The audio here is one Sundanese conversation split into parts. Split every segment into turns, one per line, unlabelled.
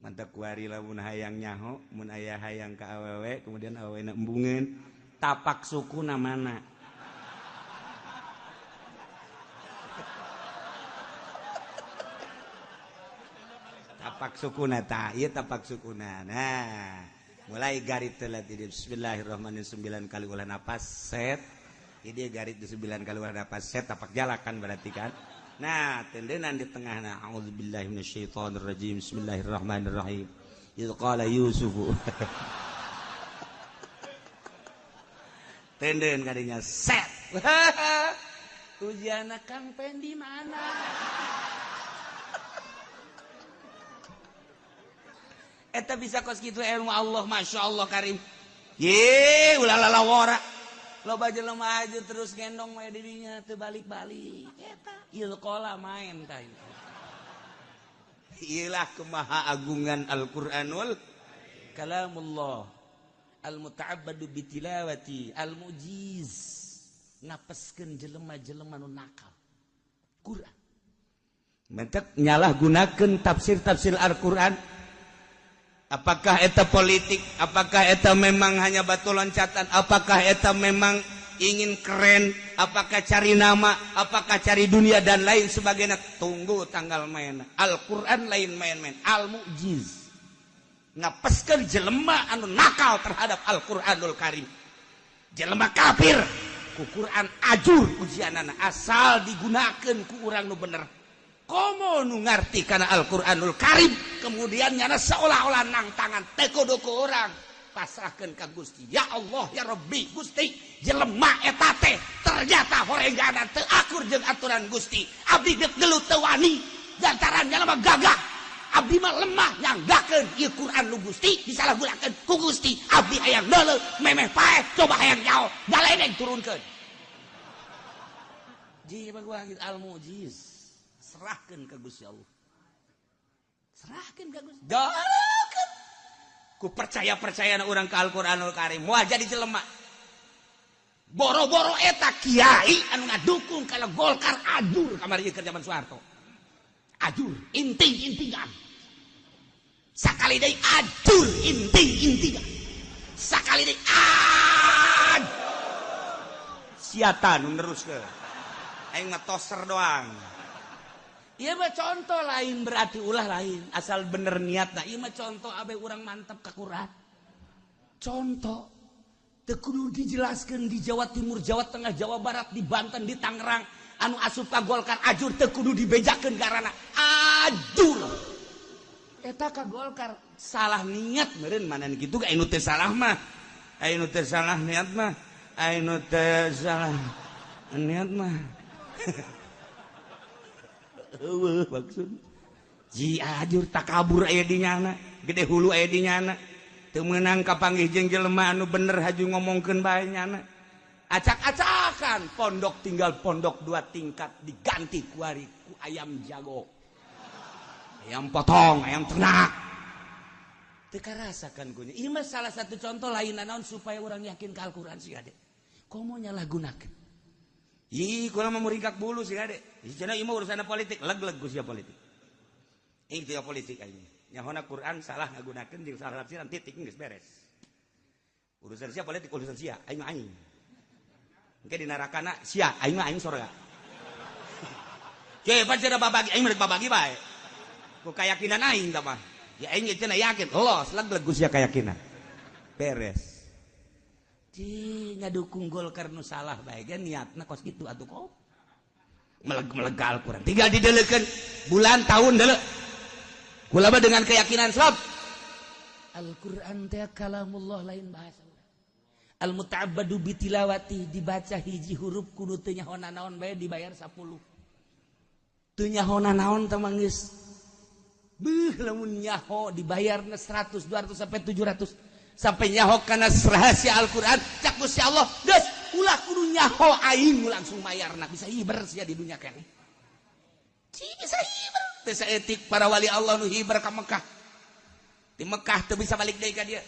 Mantap kuari lamun hayang nyaho, mun aya hayang ka awewe, kemudian awewe na embungeun, tapak suku na mana? Tapak sukuna ta, ieu tapak sukuna. Nah, mulai garit telat ini bismillahirrahmanirrahim 9 kali ulah napas set. Ini garit di 9 kali ulah napas set tapak jalakan berarti kan. Nah, tendenan di tengah nah, a'udzubillahi minasyaitonirrajim. Bismillahirrahmanirrahim. Idz qala Yusufu. Tenden kadinya set. Ujiana Kang Pendi mana? Eta bisa kos kitu ilmu Allah, Masya Allah karim. Ye, ulah lalawara. Loba jelema aja terus gendong we dirinya teu balik-balik. Eta ilqala main tah. Iyalah kemahaagungan Al-Qur'anul kalamullah al-muta'abbadu bitilawati al-mujiz ngapeskeun jelema-jelema nu nakal. Quran. Mentek nyalah gunakeun tafsir-tafsir Al-Qur'an. Apakah eta politik? Apakah eta memang hanya batu loncatan? Apakah eta memang ingin keren? Apakah cari nama? Apakah cari dunia dan lain sebagainya? Tunggu tanggal main. Al-Quran lain main-main. Al-Mu'jiz. Ngapeskeun jelema anu nakal terhadap Al-Quranul Karim. Jelema kafir. Ku Quran ajur ujianana asal digunakeun ku urang nu bener. Komo nu ngarti kana Al-Qur'anul Karim kemudian nyana seolah-olah nang tangan teu kudu ku urang pasrahkeun ka Gusti. Ya Allah ya Rabbi Gusti jelema eta teh ternyata horenggana teu akur jeung aturan Gusti. Abdi geus gelut teu wani lantaran jelema gagah. Abdi mah lemah nyanggakeun ieu Quran nu Gusti disalahgunakeun ku Gusti. Abdi hayang deuleu memeh paeh coba hayang nyaho galedeng turunkeun. Ji baguah al-mujiz. Serahkan ke Gusti Allah. Serahkan ke Gusti. Dalakeun. Ku percaya-percayana urang ka Al-Qur'anul Karim moal jadi jelema. Boro-boro eta kiai anu ngadukung kana Golkar ajur kamari keur zaman Soeharto. Ajur inting-intingan. Sakali deui ajur inting-intingan. Sakali deui ajur. Siatan nu neruskeun. Aing mah toser doang. Ieu mah contoh lain berarti ulah lain asal bener niatna. Ieu mah contoh abe urang mantep ka Quran. Contoh teu kudu dijelaskeun di Jawa Timur, Jawa Tengah, Jawa Barat, di Banten, di Tangerang anu asup ka Golkar ajur teu kudu dibejakeun karana ajur. Eta ka Golkar salah niat meureun manan kitu ga anu teu salah mah. Anu teu salah niat mah, anu teu salah niat mah. Eueuh maksud ji ajur takabur aya di nyana gede hulu aya di nyana teu meunang kapanggih jeung jelema anu bener haju ngomongkeun bae nyana acak-acakan pondok tinggal pondok 2 tingkat diganti kuari ku ayam jago ayam potong ayam ternak teu karasakan kunya ieu mah salah satu contoh lain naon supaya urang yakin ka Al-Qur'an sih ade komo nyalahgunakeun. Ih, kula mah muringkak bulu sih ade. Cenah ieu mah urusan politik, leg-leg ku sia politik. Ing teu politik aing. Nyahona Quran salah ngagunakeun jeung salah tafsiran titik geus beres. Urusan sia politik urusan sia, aing mah aing. Engke di narakana sia, aing mah aing sorga. Ke pan cenah babagi aing mah babagi bae. Ku kayakinan aing tah mah. Ya aing cenah yakin, los leg-leg ku sia kayakinan. Beres. Ci ngadukung Golkar nu salah bae ge niatna kos kitu atuh kok. Meleg-meleg Al-Qur'an. Tinggal dideulekeun bulan tahun deuleu. Kula mah dengan keyakinan sebab Al-Qur'an teh kalamullah lain bahasa urang. Al-muta'abbadu bitilawati dibaca hiji huruf kudu teu nyaho naon bae dibayar 10. Teu nyaho naon teh mah geus. Beuh lamun nyaho dibayarna 100, 200 sampai 700. Sampai nyaho kana rahasia Al-Qur'an cak Gusti Allah geus ulah kudu nyaho aing langsung mayarna bisa hiber sia di dunia keneh. Ci bisa hiber teu saeutik para wali Allah nu hiber ka Mekah. Di Mekah teu bisa balik deui ka dieu.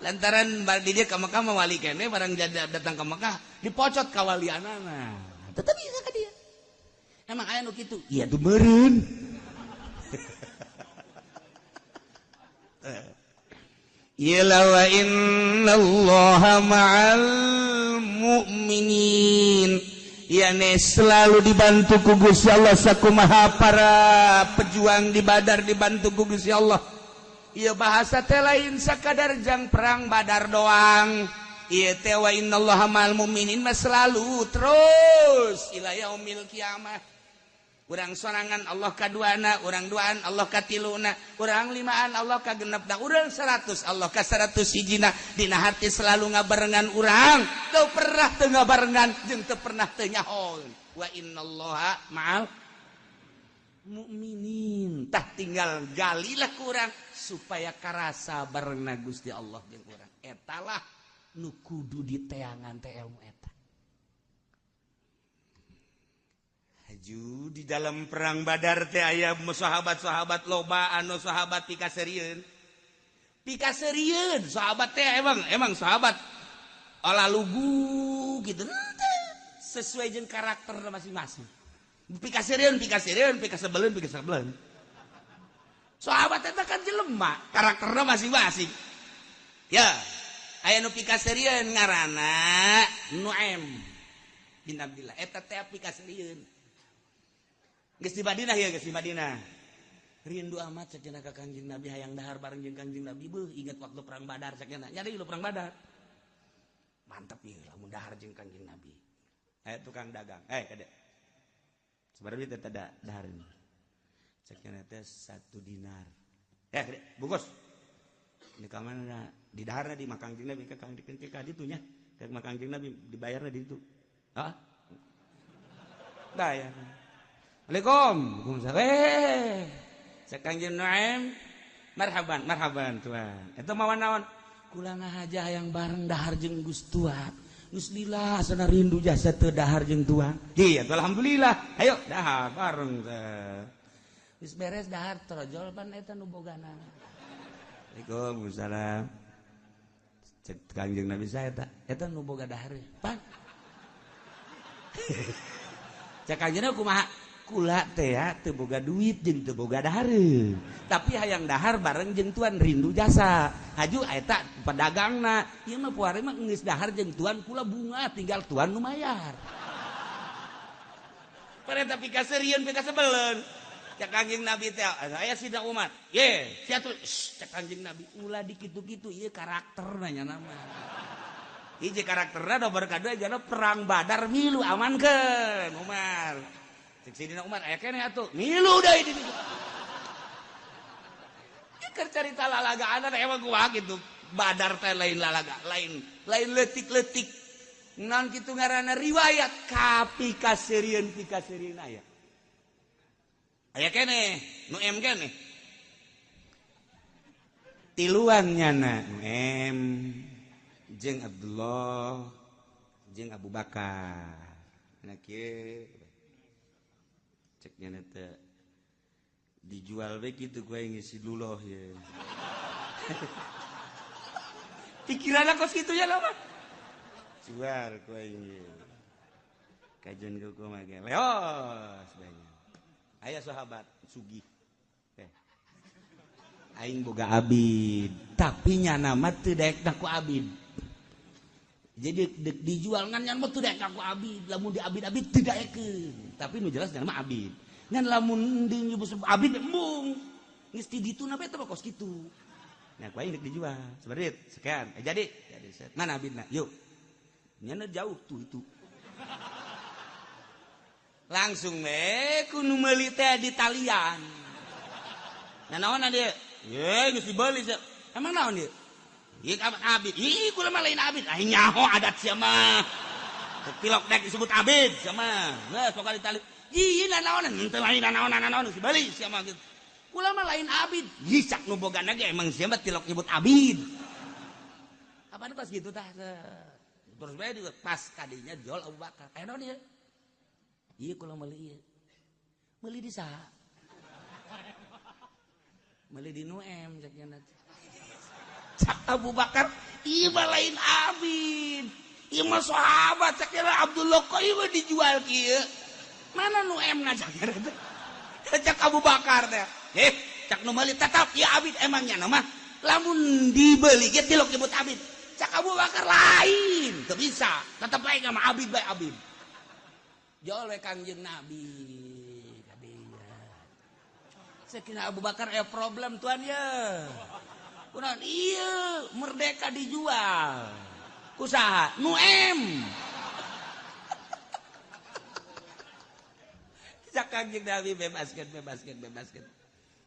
Lantaran di dieu ka Mekah mah wali keneh barang datang ka Mekah dipocot ka walianana. Tetep bisa ka dieu. Emang aya nu kitu? Iya tuh meureun. Ila wa innallaha ma'al mu'minin. Yani selalu dibantu ku Gusti Allah sakumaha para pejuang di Badar dibantu ku Gusti Allah. Ieu bahasa teh lain sakadar jang perang Badar doang. Ieu teh wa innallaha ma'al mu'minin mah selalu terus ila yaumil kiamah. Urang sorangan Allah kaduana, urang duaan Allah katiluna, urang limaan Allah kagenepna, urang 100 Allah ka 100 hijina. Dina hati selalu ngabarengan urang, teu pernah teu ngabarengan jeung teu pernah teu nyaho. Wa innallaha ma'al mu'minin. Tah tinggal galilah ku urang supaya karasa barengna Gusti Allah jeung urang. Etalah nu kudu diteangan teh ilmu eta. Di dalam perang Badar teh aya sahabat-sahabat loba anu sahabat pikaserieun. Pikaserieun sahabat teh emang sahabat olah lugu gitu sesuai jeung karakter masing-masing. Pikaserieun, pikaserieun, pikasebeleun, pikasebeleun. Sahabat eta kan jelema, karakterna masing-masing. Ya, aya nu pikaserieun ngaranna Nuaim bin Abdillah. Eta teh pikaserieun. Geus di Madinah ya, geus di Madinah. Rindu amat cenah ka Kangjeng Nabi hayang dahar bareng jeung Kangjeng Nabi. Beuh, ingat waktu perang Badar cenah. Nyari lu perang Badar. Mantap ieu lamun dahar jeung Kangjeng Nabi. Aya tukang dagang. Kade. Sabaraha duit eta dahar ini? Cek cenah teh 1 dinar. Kade, bungkus. Ini ka mana? Di daharna di makam Kangjeng Nabi ka Kangjeng ka ditu nya. Ka makam Kangjeng Nabi dibayarna di ditu. Hah? Bayar. Assalamualaikum. Waalaikumsalam. Cek Kangjeng Nuaim, marhaban, marhaban tuan. Eta mawan naon? Kula ngahaja hayang bareng dahar jeung Gus Tuan. Geus lila sana rindu jasa teu dahar jeung tuan. Iya, alhamdulillah. Ayo dahar bareng teh. Geus beres dahar torojol pan eta nu bogana. Waalaikumsalam. Cek Kangjeng Nabi saya eta, eta nu boga dahar. Pan. Cek Kangjeng kumaha? Kula teh ya teu boga duit jeung teu boga dahareun. Tapi hayang dahar bareng jeung tuan rindu jasa. Haju eta pedagangna, ieu mah puari mah geus dahar jeung tuan kula bunga tinggal tuan nu mayar. Pareta pikaseurieun pikasebeleun. Cek Kangjeng Nabi teh aya Sidna Umar. Ye, sia tuh cek Kangjeng Nabi ulah dikitu-kitu ieu karakterna nya nama. Hiji karakterna nomor kadua jana perang Badar milu amankeun Umar. Cek Sidina Umar aya keneh atuh milu deui di ditu. Keur carita lalagaan emang kumaha kitu. Badar teh lain lalaga, lain lain leutik-leutik. Naon kitu ngaranna riwayat kapikaseurieun pikaseurieun aya. Aya keneh nu M keneh. Tiluan nyana nu M jeung Abdullah jeung Abu Bakar. Nah kieu ceknya teh dijual we kitu gue ngisi luloh ya. Pikiran kos kitu ya lama. Jual gue ini. Kajian gue mah ge leos banyak. Aya sahabat sugih. Aing boga abid, tapi nyana mah teu daek ku abid. Jadi dek dijual ngan nyan mah teu daek ku abid, lamun di abid-abid teu daekeun. Tapi nu jelas nyana mah abid. Ngan lamun di abid embung. Geus ti ditu na bae teh kos kitu. Nah, ku aing dek dijual. Sabaraha sekian. Jadi mana abidna? Yuk. Nyana jauh tuh itu. Langsung we ku nu meuli teh di talian. Nah naon dia? Ye, geus dibeli sia. Emang naon dia? Ieu abid. Ih, kula mah lain abid. Ah nyaho adat sia mah. Tilok dek disebut abid sia mah. Geus pokoka ditali. Ih, naon henteu lain naon geus dibeli sia mah gitu. Kula mah lain abid. Ih, cak nu bogana ge emang sia mah tilok nyebut abid. Apaan pas gitu tah? Terus bae pas kadinya jual Abu Bakar. Aya naon ieu? Ieu kula meuli ieu. Meuli di saha? Meuli di Nuem cak nya. Cak Abu Bakar, ieu mah lain abid. Ieu mah sahabat cak nya Abdullah kok ieu mah dijual kieu. Mana nu M ngajak teh? Cak Abu Bakar teh. Eh, cak nu meuli tetap ya abid emangnya nama. Lamun dibeli ge tilok nyebut abid. Cak Abu Bakar lain, teu bisa. Tetep bae sama abid bae abid. Jol we Kangjeng Nabi. Kadinya. Sakina Abu Bakar aya problem tuan ya. Kunaon ieu merdeka dijual. Ku saha? Nu M. Cak Kangjeng Nabi bebaskeun bebaskeun bebaskeun.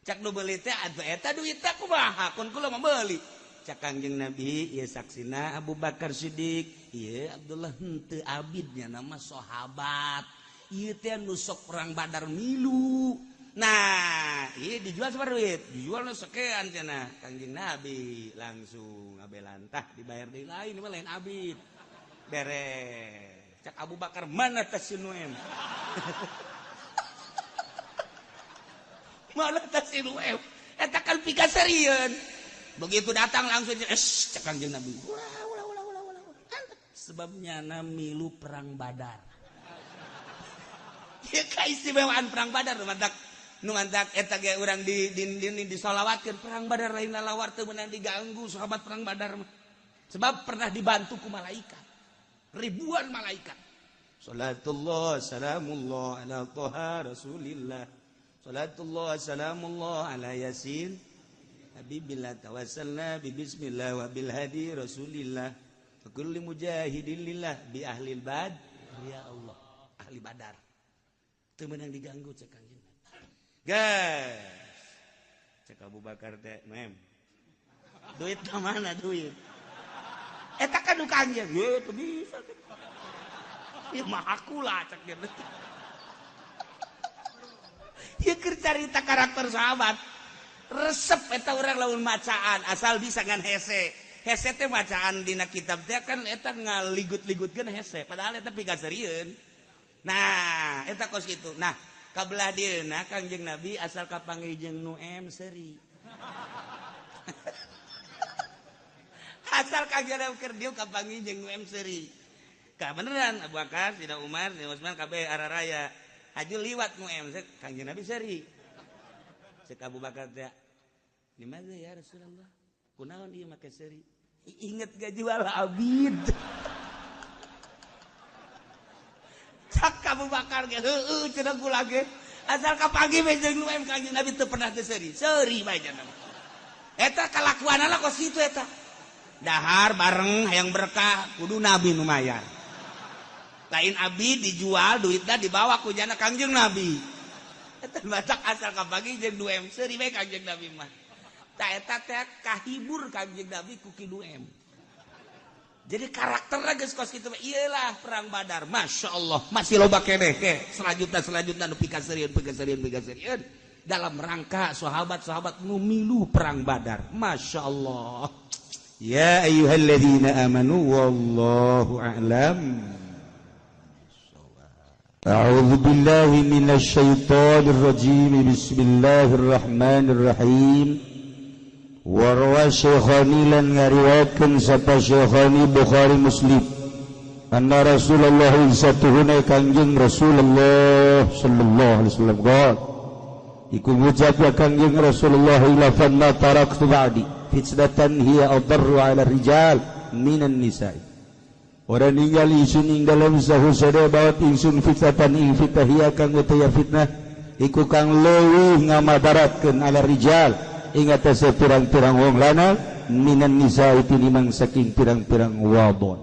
Cak nu beuli teh atuh eta duitna kumaha kun kula mah meuli. Cak Kangjeng Nabi ieu saksina Abu Bakar Siddiq, ieu Abdullah henteu abidnya nama sahabat. Ieu teh nu sok perang Badar milu. Nah, ieu dijual sabaraha duit? Dijual nu sekian cenah. Kangjeng Nabi langsung ngabelantah dibayar deui lain mah lain abid. Beres. Cak Abu Bakar mana tas si Nuem? Malah tas si Nuem. Eta kan pikaserieun. Begitu datang langsung es cak Kangjeng Nabi. Ulah ulah ulah ulah ulah. Sebabnya milu perang Badar. Ya kaistimewaan perang Badar nu mantak nu mantak eta ge urang di disolawatkeun perang Badar lain lalawar teu meunang diganggu sahabat perang Badar mah. Sebab pernah dibantu ku malaikat. Ribuan malaikat. Salatullah salamullah ala Toha Rasulillah. Salatullah salamullah ala Yasin Habibillah tawassalna bi bismillah wa bil hadi Rasulillah. Wa kulli mujahidin lillah bi ahlil bad. Ya Allah, ahli Badar. Teu meunang diganggu cek Kangjeng Nabi. Guys. Cek Abu Bakar teh, mem. Duit ka mana duit? Eta kan nu Kangjeng. Ye teu bisa. Ya mah aku lah cek dia. Ieu keur carita karakter sahabat. Resep eta urang lamun macaan asal bisa ngan hese. Hese teh macaan dina kitab teh kan eta ngaligut-ligutkeun hese padahal eta pikaserieun. Nah, eta kos kitu. Nah, kabelah dieuna Kangjeng Nabi asal kapanggih jeung nu M seuri. Asal Kangjeng Nabi keur dieu kapanggih jeung nu M seuri. Ka beneran Abu Bakar, Sidna Umar, Sidna Utsman kabeh araraya. Haju liwat nu M Kangjeng Nabi seuri. Cek Abu Bakar teh, "Di mana ya Rasulullah? Kunaon ieu make seuri?" Inget gak jual abid. Cak Abu Bakar ge heueuh cenah kula ge. Asal kapanggih we jeung nu M Kangjeng Nabi teu pernah teu seuri. Seuri bae cenah. Eta kalakuanana kos kitu eta. Dahar bareng hayang berkah kudu Nabi nu mayar. Lain abid dijual duitna dibawa ku jana Kangjeng Nabi. Eta batak asal kapanggih jeung nu M seuri bae Kangjeng Nabi mah. Ta eta teh kahibur Kangjeng Nabi ku ki nu M. Jadi karakternya geus kos kitu iyalah perang Badar. Masya Allah masih loba keneh ke selanjutnya nu pikaserieun dalam rangka sahabat-sahabat nu milu perang Badar. Masya Allah. Ya ayyuhalladzina amanu wallahu a'lam.
A'udzu billahi minasy syaithanir rajim. Bismillahirrahmanirrahim. Warwa Syekhani lan ngariwayatkeun sapa Syekhani Bukhari Muslim anna Rasulullah satuhuna Kangjeng Rasulullah sallallahu alaihi wasallam qol iku ngucap ya Kangjeng Rasulullah ila fanna taraktu ba'di fitnatan hiya adarru 'ala rijal minan nisa'i. Ora ninggal ingsun ing dalem sahusada bawat ingsun fitnatan ing fitnah hiya kang utaya fitnah iku kang leuwih ngamadaratkeun 'ala rijal ing atase pirang-pirang wong lanang minan nisa tinimbang saking pirang-pirang wadon.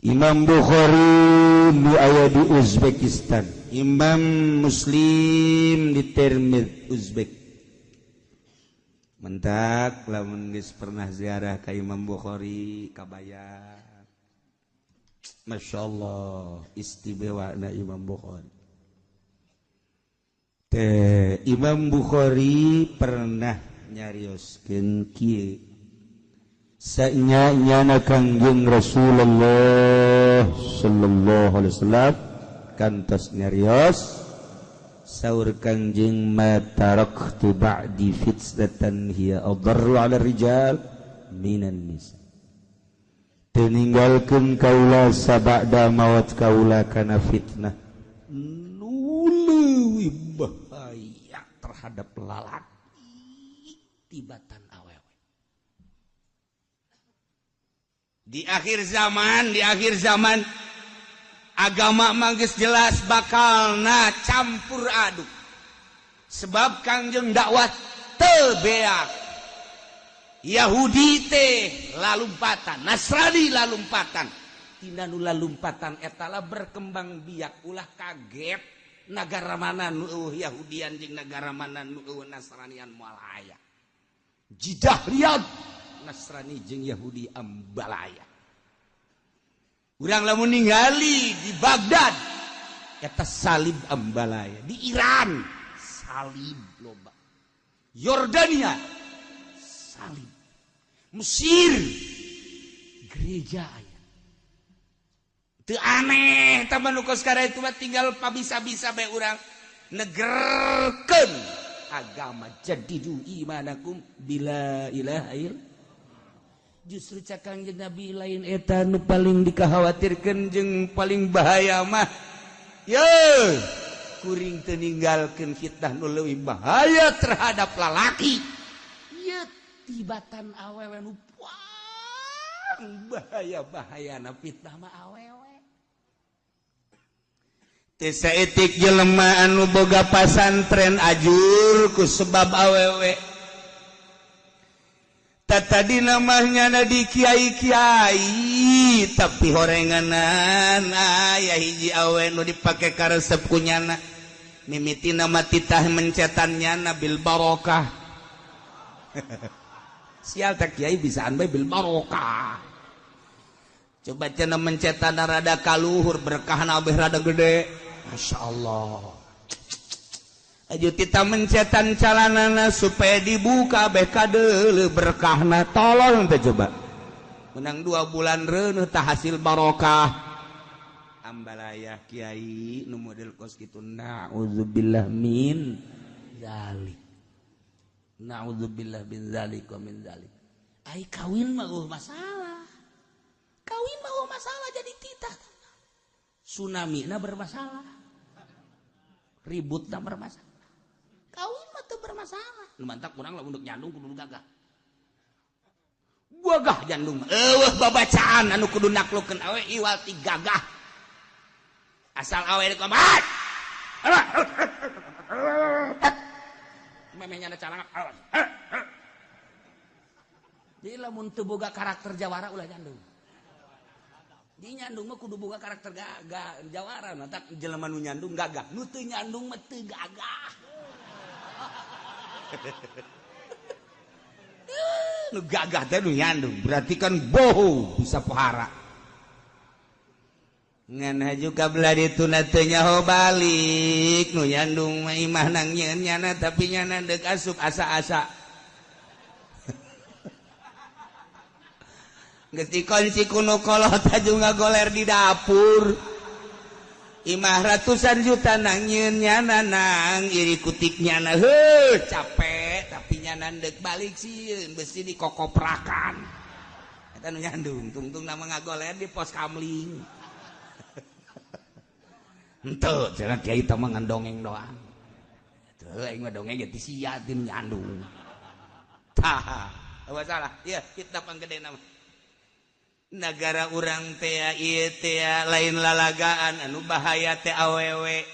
Imam Bukhari nu aya di Uzbekistan, Imam Muslim di Termez Uzbek. Mentak lamun geus pernah ziarah ka Imam Bukhari kabayang. Masya Allah istimewana Imam Bukhari. Teh Imam Bukhari pernah nyarioskeun kieu sanya-nyana Kangjeng Rasulullah sallallahu alaihi wasallam kantos nyarios saur Kangjeng ma taraktu ba'di fitnatan hiya adarru 'ala rijal minan nisa. Teu ninggalkeun kaula sabada maot kaula kana fitnah
Bahaya terhadap lalaki tibatan awewe. Di akhir zaman agama mah geus jelas bakalna campur aduk. Sebab Kangjeng dakwah teu beak. Yahudi teh lalumpatan, Nasrani lalumpatan. Tina nu lalumpatan eta lah berkembang biak, ulah kaget nagara mana nu eueuh Yahudian jeung nagara mana nu eueuh Nasranian moal aya. Jidah liat Nasrani jeung Yahudi ambalaya. Urang lamun ningali di Baghdad eta salib ambalaya, di Iran salib loba, Yordania salib, Mesir gereja aya. Teu aneh tah nu kos itu mah tinggal pabisa-bisa bae urang negerkeun agama jadidu imanakum bila ilaha illallah. Justru cak Kangjeng Nabi lain eta nu paling dikhawatirkeun jeung paling bahaya mah ye kuring teu ninggalkeun fitnah nu leuwih bahaya terhadap lalaki ye tibatan awewe nu paling bahaya-bahayana fitnah mah awewe. Teu saeutik jelema anu boga pasantren ajur ku sebab awewe. Tadi namanya di kiai-kiai tapi horenganan aya hiji awe nu dipake karesep ku nyana mimiti nama titah mencetan nyana bil barokah. Sial tak kiai bisaan bae bil barokah. Coba cenah mencetan rada kaluhur berkahna abeh rada gede. Masya Allah. Aju tita mencetan calanana supaya dibuka beh kadeuleu berkahna tolong teh coba. Menang 2 bulan reuneuh tah hasil barokah. Ambalaya kiai nu model kos kitu naudzubillah min zalik. Naudzubillah min zalik wa min zalik. Ai kawin mah eueuh masalah. Kawin mah eueuh masalah jadi titah. Tsunami na bermasalah. Ribut na bermasalah. Kawin mah teu bermasalah. Nu mantak urang lah untuk nyandung kudu gagah. Gagah jandung mah. Eueuh babacaan anu kudu naklukeun awe iwal ti gagah. Asal awe di komat. Memeh nyana calangap. Jadi lamun teu boga karakter jawara ulah nyandung. Di nyandung mah kudu boga karakter gagah jawara, mantak jelema nu nyandung gagah. Nu teu nyandung mah teu gagah. Nu gagah teh nu nyandung berarti kan bohong bisa pohara. Ngan haju kabelah dituna teu nyaho balik nu nyandung mah imah nang nyeun nyana tapi nyana deuk asup asa-asa. Geus dikunci ku nu kolot haju ngagoler di dapur. Imah ratusan juta nang nyeun nyana nang iri kutik nyana heuh capek tapi nyana deuk balik sieun besi dikokoprakan. Eta nu nyandung tungtung nama ngagoler di pos kamling. Henteu cenah kiai teh mah ngan dongeng doang. Teu aing mah dongeng ge ti sia ti nu nyandung. Tah, eueuh salah. Ieu fitnah panggedena mah. Nagara urang teh ieu teh lain lalagaan anu bahaya teh awewe.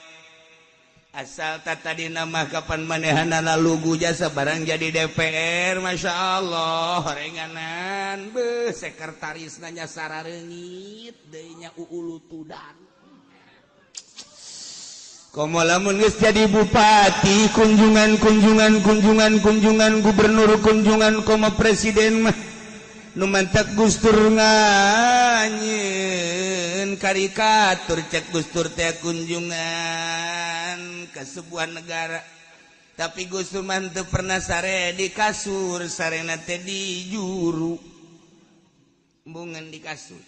Asal tadi mah kapan manehanana lugu jasa barang jadi DPR Masya Allah horenganan beuh sekretaris nanya sarareungit deui nya uulutudan. Komo lamun geus jadi bupati kunjungan kunjungan kunjungan kunjungan gubernur kunjungan komo presiden mah nu mantak Gus Dur nganyeun karikatur cek Gus Dur teh kunjungan ke sebuah negara tapi Gus Dur mah teu pernah sare di kasur sarena teh di juru embungan di kasur.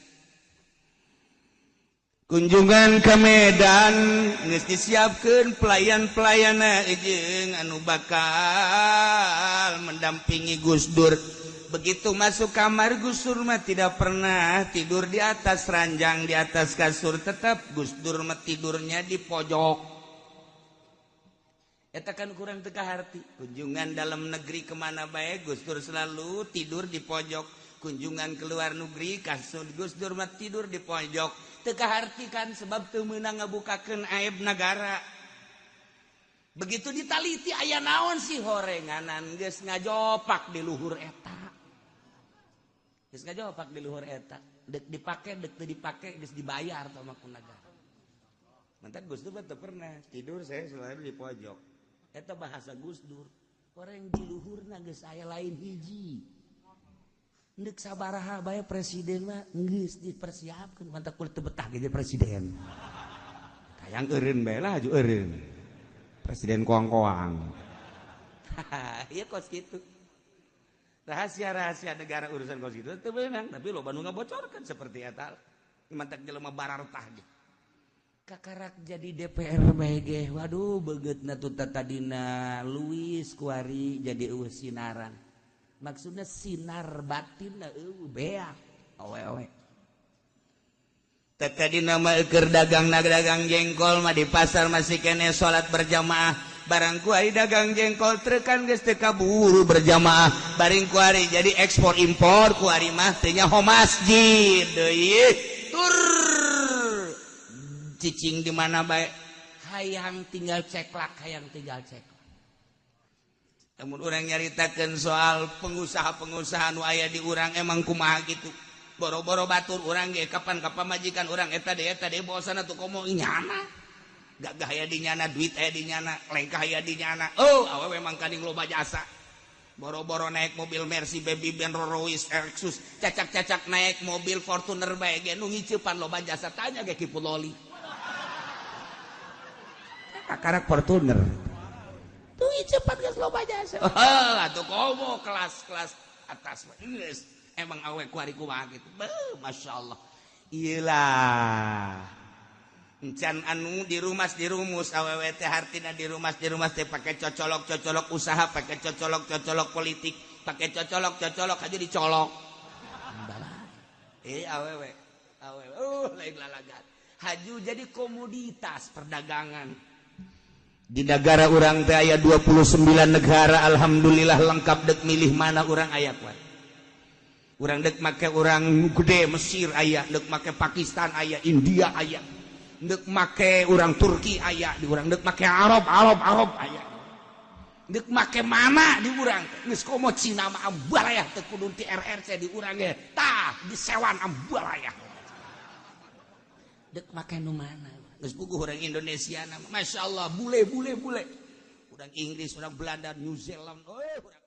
Kunjungan ke Medan geus disiapkeun pelayan-pelayana jeung anu bakal mendampingi Gus Dur. Begitu masuk kamar Gus Dur mah tidak pernah tidur di atas ranjang, di atas kasur, tetap Gus Dur mah tidurnya di pojok. Eta kan kurang teu kaharti. Kunjungan dalam negeri kemana bae, Gus Dur selalu tidur di pojok. Kunjungan ke luar negeri, kasur Gus Dur mah tidur di pojok. Teu kaharti kan, sebab teu meunang ngabukakeun aib negara. Begitu ditaliti, aya naon sih horenganan geus ngajopak di luhur eta. Geus ngajopak di luhur eta. Dek dipake dek teu dipake, geus dibayar sama ku negara. Mantan Gus Dur teu pernah tidur, saya selalu di pojok. Eta bahasa Gus Dur. Orang di luhurna geus aya lain hiji. Ndek sabaraha bae presiden mah geus dipersiapkeun, mantak kulit teu betah jadi presiden.
Hayang eureun bae lah, aju eureun. Presiden koang-koang.
Iya, kos gitu. Rahasia-rahasia negara urusan kos gitu teu beunang, tapi loba nu ngabocorkeun seperti eta. Mantak jelema barartah ge. Kakarak jadi DPR bae ge, waduh, beungeutna tuh tadina Luis kuari jadi eueuh sinaran. Maksudnya sinar batin eueuh, beak awewe. Tadi nama keur dagang, dagang jengkol mah di pasar masih kene salat berjamaah. Barang kuari dagang jengkol trekan geus teu kaburu berjamaah. Baring kuari jadi ekspor impor, kuari mah teu nyaho masjid deui. Tur cicing di mana bae, hayang tinggal ceklak, hayang tinggal ceklak. Namun orang nyaritakeun soal pengusaha-pengusaha nu aya di urang emang kumaha gitu. Boro-boro batur, urang ge kapan kapan majikan urang eta deui, eta deui bosana tuh komo nyana. Gagah aya di nyana, duit aya di nyana, lengkah aya di nyana. Oh, awewe mangkaning loba jasa. Boro-boro naik mobil Mercy, Baby Ben, Rolls Royce, Lexus, cacak-cacak naik mobil Fortuner bae ge nu ngiceupan loba jasa, tanya ge Ki Puloli. Kakarak Fortuner. Tuh ngiceupan geus loba jasa. Oh, atuh komo kelas-kelas atas mah. Geus emang awe kuari kumaha gitu. Beuh, Masya Allah. Iyalah. Encan anu dirumas dirumus awewe teh, hartina dirumas dirumas teh pakai cocolok cocolok usaha, pakai cocolok cocolok politik, pakai cocolok cocolok aja dicolok. Eh, awewe awewe lain lalagan, haju jadi komoditas perdagangan. Di negara urang teh aya 29 negara, alhamdulillah lengkap. Dek milih mana urang aya kuat. Urang dek make urang gede Mesir aya, dek make Pakistan aya, India aya, dek make urang Turki aya di urang, dek make Arab Arab Arab aya, dek make mana di urang. Geus komo Cina mah ambalayah, teu kudu ti RRC di urang ge tah disewan ambalayah. Dek make nu mana geus puguh urang Indonesia nama. Masya Allah, bule bule bule, urang Inggris, urang Belanda, New Zealand, oh, urang